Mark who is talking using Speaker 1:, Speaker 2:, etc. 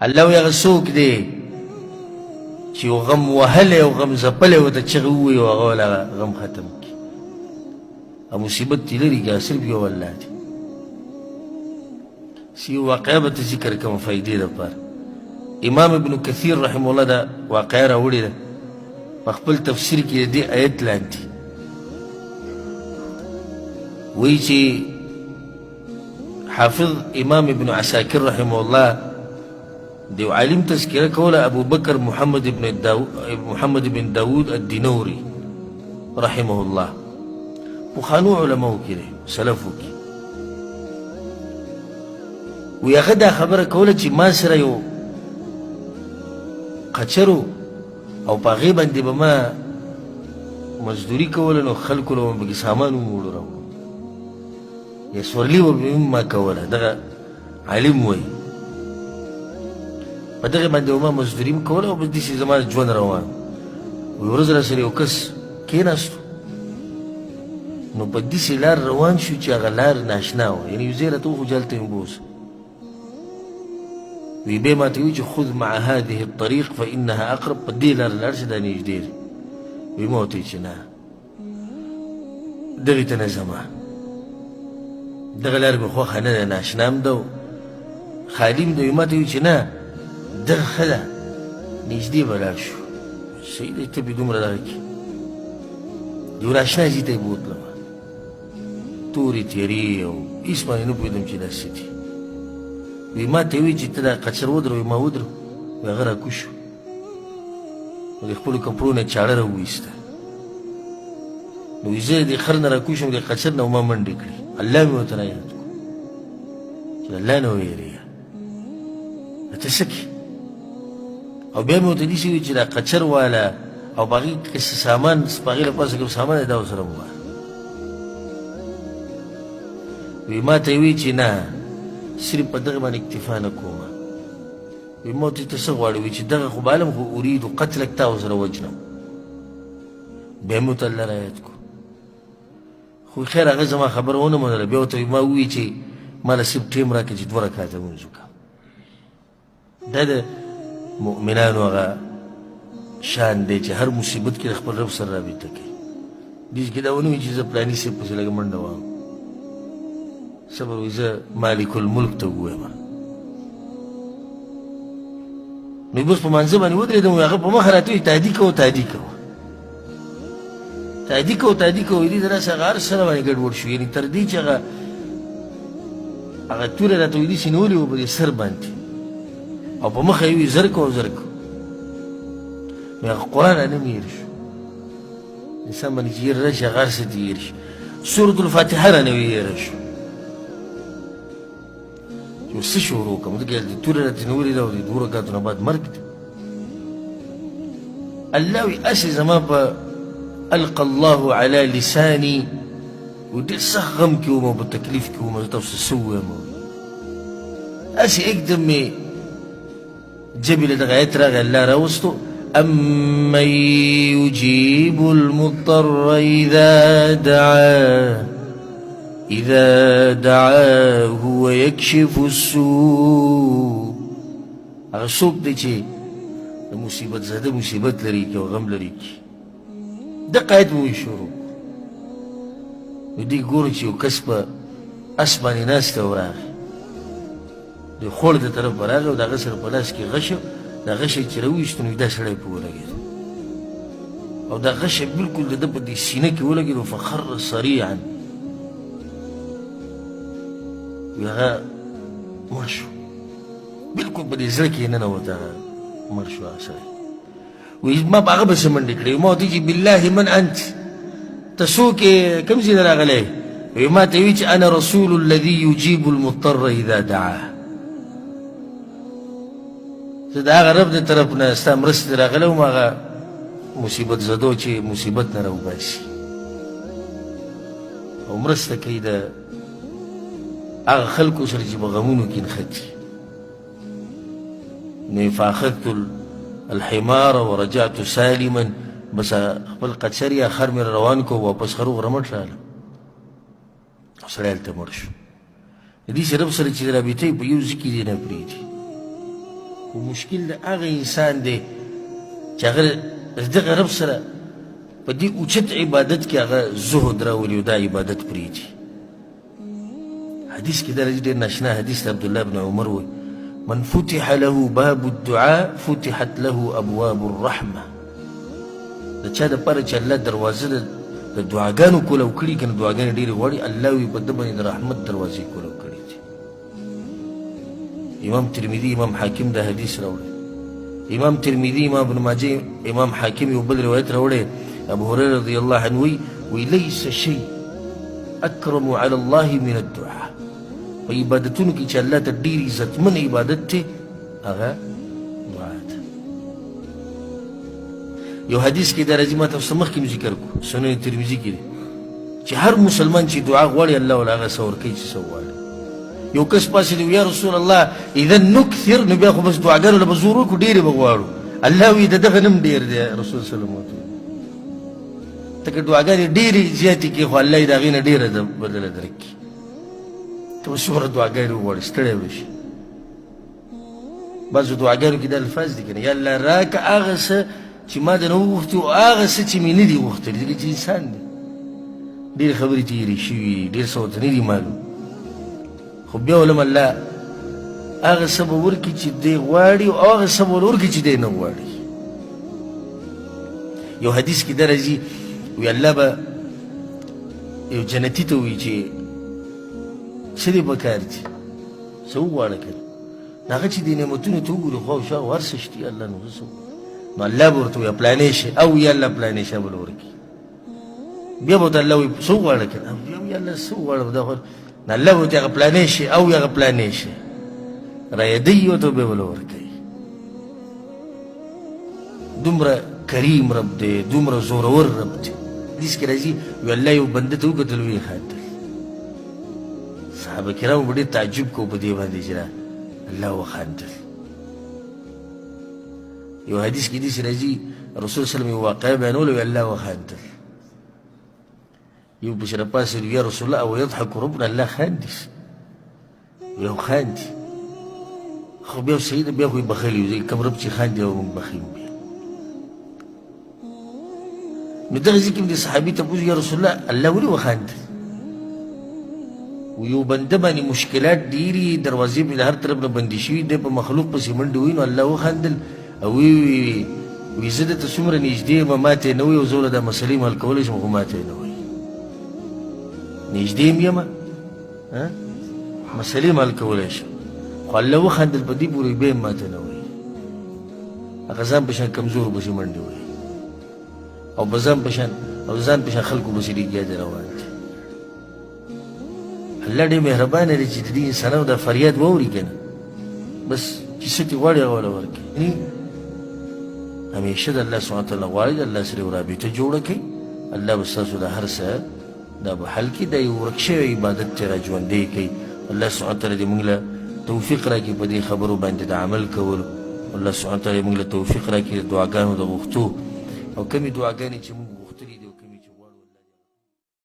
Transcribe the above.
Speaker 1: الله وایي هغه څوک دی چې یو غم وهلی او غم ځپلی ورته چغې ووایي او هغه وله غم ختم کړي او مصیبت ترې لرې کړي، صرف یو الله دی. سی واقعه به ته ذکر کوم فایدې دپاره. امام ابن کثیر رحمه الله دا واقعه راوړې ده په خپل تفسیر کې د دې آیت لاندې، وایي چې حافظ امام ابن عساکر رحمه الله د یو عالم تذکره کوله، ابو بکر محمد بن داود الدینوري رحمه الله، پخوانو علماو کې دی، سلفو کې. وی هغه دا خبره کوله چې ما سره یو قچر او په هغې باندې به ما مزدوري کوله، نو خلکو له به مې پکې سامان هم وړو راوړو، یا سورلي به مې هم ما کوله. دغه عالم وایي په دغې باندې به ما مزدوري هم کوله او بس داسې زما ژوند روان. وایي ورځ راسره یو کس کېناستو، نو په داسې لار روان شو چې هغه لار ناشنا وه، یعنې یو ځای راته وښو چې هلته یې وبوسه. وی بیا ما ته وویل چې خذ مع هذه الطریق فانها اقرب، په دې لار لاړ شه دا نږدې دی. وی ما ورته ویل چې نه، دغې ته نه ځم، دغه لار مې خوښه نه ده، ناشنا هم ده خالي هم ده. وی ما ته وویل چې نه، دغه ښه ده، نږدې به لاړ شو. صحیح دی، ته پې دومره دغه کې یو ناشنا ځای ته یې بوتلم، تورې تیرې او هېڅ باندې نه پوهېدم چې دا څه دي. وی ما ته وی چې ته دا قچر ودروه، وی ما ودرو. وی هغه راکوز شو، نو د خپلو کپړو نه چاړه راوویسته. نو وی زه د خر نه راکوز شوم، د قچر نه ما منډې کړې. الله مې ورته رایاد کړو چې الله نه ووېرېږه، ته څه کوې؟ او بیا مې ورته داسې وویل چې دا قچر واله او په هغې کې څه سامان، په هغې له پاسه کوم سامان دی، دا ورسره وواله. وی ما ته یې وویل چې نه، صرف په دغه باندې اکتفا نه کوم. وی ما ورته ته څه غواړې؟ وی چې دغه خو به خو اريد قتلک، تا ورسره وژنم. بیا مې ورته الله رایاد کړو، خو خیر هغه زما خبره ونه منله. بیا ورته ما وویل چې ما له صرف ټایم راکړه چې دوه رکعته لمونځ وکړم. دا د مؤمنانو هغه شان دی چې هر مصیبت کې خپل رب سره رابطه کوي. دې کې دا ونه وي چې زه پلاني صاحب پسې لږه منډه وهم، صبر وي، زه مالک الملک ته ووایم. نو بس په مانځه باندې ودرېدم، هغه په مخه راته وایي تادي کوه، تادي کوه، تادي کوه، تادي کوه. دې راسه هغه هر څه باندې ګډوډ شو، یعنې تر دې چې هغه توره راته وایي داسې نیولې وه په دې سر باندې او په مخه یې وایي زر کوه، زر کوه. نو هغه قرآن رانه مې هېر شو، انسان باندې چې هېر راشي هغه هر څه ترې هېر شي. سورة الفاتحه رانه هېره شو چې اوس څه شروع کړم، ځکه د توره راته نیولې ده او د دوو رکعتو نه بعد مرګ دی. الله وی هسې زما په القى الله على لساني، و ډېر سخت غم کې وم او په تکلیف کې وم، زه تاسو څه ووایم. هسې اکدم مې ژبې له دغه آیت راغی، الله راوستو أمن يجيب المضطر إذا دعاه إذا دعاه ويكشف السوء. هغه څوک دی چې د مصیبت زده مصیبت لري کې او غم لري کې. دقه آیت مو شروع. نو دوی ګورو چې یو کس په اس باندې ناست او راغی، د خوړ د طرف به راغی او د هغه سره په لاس کې غشی، دا غشی چې راوویست نو دا سړی پرې ولګېد او دا غشی بالکل د ده په دې سینه کې ولګېد، فخر صریعا، وی هغه مړ شو، بالکل په دې زړه کې یې ننوت، هغه مړ شو هغه سړی. وی ما په هغه پسې منډې کړې، ما ورته چې بالله من انت، ته څوک یې، کوم ځای نه راغلی؟ وی ما ته وی چې انا رسول الذي يجيب المضطر اذا دعاه، زه د هغه رب د طرف نه ستا مرستې راغلی وم، هغه مصیبت زدو چې مصیبت نه راوباسي او مرسته کوي د هغه خلکو سره چې په غمونو کې نښتي. نو فاخذت الحمار ورجعت سالما، بس خپل قچر یا خر مې روان کو، واپس خر غرمټ راغلم، سړی هلته مړ شو. د دې رب سره چې رابطه په یو ځای کې دی نه پرېږدي. خو مشکل د هغه انسان دی چې هغه دغه رب سره په دې اوچت عبادت کې هغه زهد راولي او دا عبادت پرېږدي. حدیث کې دا راځي، ډېر ناشنا حدیث د عبدالله بن عمر وایي: من فتح له باب الدعاء فتحت له ابواب الرحمه. د چا دپاره چې الله دروازه د دعاګانو کولاو کړي که نه، دعاګانې ډېرې غواړي، الله وي په ده باندې د رحمت دروازې کولاو کړي دي. امام ترمذي، امام حاکم دا حدیث راوړی. امام ترمذي، امام ابن ماجه، امام حاکم یو بل روایت راوړی. ابو هريره رضی الله عنه وی وی ليس شيء اکرم علی الله من الدعاء. په عبادتونو کې چې الله ته ډېر عزتمن عبادت دی هغه دعا ده. یو حدیث کې دا راځي، ما تاسو مخکې ذکر کو، سنن ترمذي کې دی چې هر مسلمان چې دعا غواړي الله ولا هغه څه ورکوي چې څه غواړي. یو کس پاڅېد، یا رسول الله اذا نکثر، نو بیا خو بس دعاګانو له به زور وکړو، ډېرې به غواړو. الله وی د دغه نم ډېر دی. رسول صلی الله علیه وسلم ته که دعاګانې ډېرې زیاتې کړې خو الله یې د هغې نه ډېره بدله درکړي. ته به څومره دعاګانې وغواړې ستړی به شي. بعضو دعاګانو کې دا الفاظ دي که نه، یا الله راکه هغه څه چې ما درنه وغوښتي او هغه څه چې مې نه دي غوښتلي. ځکه چې انسان دی، ډېرې خبرې تېرې شوي، ډېر څه ورته نه دي معلوم، خو بیا ولم الله هغه څه به ورکړي چې دی غواړي او هغه څه به ورکړي چې دی نه غواړي. یو حدیث کې دا راځي، وی الله به یو جنتي ته وایي چې څه دې پکار دي، څه وغواړه که نه. هغه چې دې نعمتونو ته وګوري خوا او شا هر څه شته، الله نو زه څه وغواړم؟ نو الله به ورته وایي پلانې شی، او یا الله پلانې شی به ورکړي. بیا به ورته الله وایي څه وغواړه که نه، بیا وایي الله څه وغواړم دا خو. نو الله به ورته هغه پلانې شی او هغه پلانې شی رایادوي ورته، بیا به ورکوي. دومره کریم رب دی، دومره زورور رب دی. حدیث کې راځي وی الله یو بنده ته وکتل، ویې خندل. صحابه کرامو به ډېر تعجب کو په دې باندې چې الله وخندل. یو حدیث کې داسې راځي، رسول صلی الله علیه وسلم یو واقعه بیانوله، وی الله وخندل. یو پسې راپاڅېد، یا رسول الله او یضحک ربنا، الله خاندي؟ یو خاندي خو بیا صحیح ده، بیا خو یې بخښلی وي، کوم رب چې خاندي هغه موږ بخښي بیا. نو دغه ځای کې د صحابي تپوس، یا رسول الله الله ولې وخاندل؟ و یو بنده باندې مشکلات ډېرې، دروازې پرې له هر طرف نه بندې شوي، دی په مخلوق پسې منډې وهي. نو الله وخندل او ویې ویل، وي زه ده ته څومره نږدې یم، ما ته یې نه وایي، او زه له دا مسلې هم حل کولی شم خو ما ته یې نه وایي. نږدې هم یم، مسلې هم حل کولی شم، خو الله وخندل په دې پورې بیا هم ما ته نه وایي. هغه ځان په شان کمزورو پسې منډې وهي او په ځان په شان او ځان په شان خلکو پسې لګیا دی روان دي. الله ډېر مهربانه دی چې د دې انسانانو دا فریاد واوري که نه، بس چې څه ترې غواړي هغه ورله ورکړي. همیشه د الله سبحانه وتعالی غواړي د الله سره یو رابطه جوړه کړي، الله به ستاسو د هر څه دا به حل کړي. دا یو ورک شوی عبادت دی را ژوندی کوي. الله سبحانه وتعالی دې موږ له توفیق راکړي په دې خبرو باندې د عمل کولو. الله سبحانه وتعالی موږ له توفیق راکړي د دعاګانو د غوښتو او کومې دعاګانې چې موږ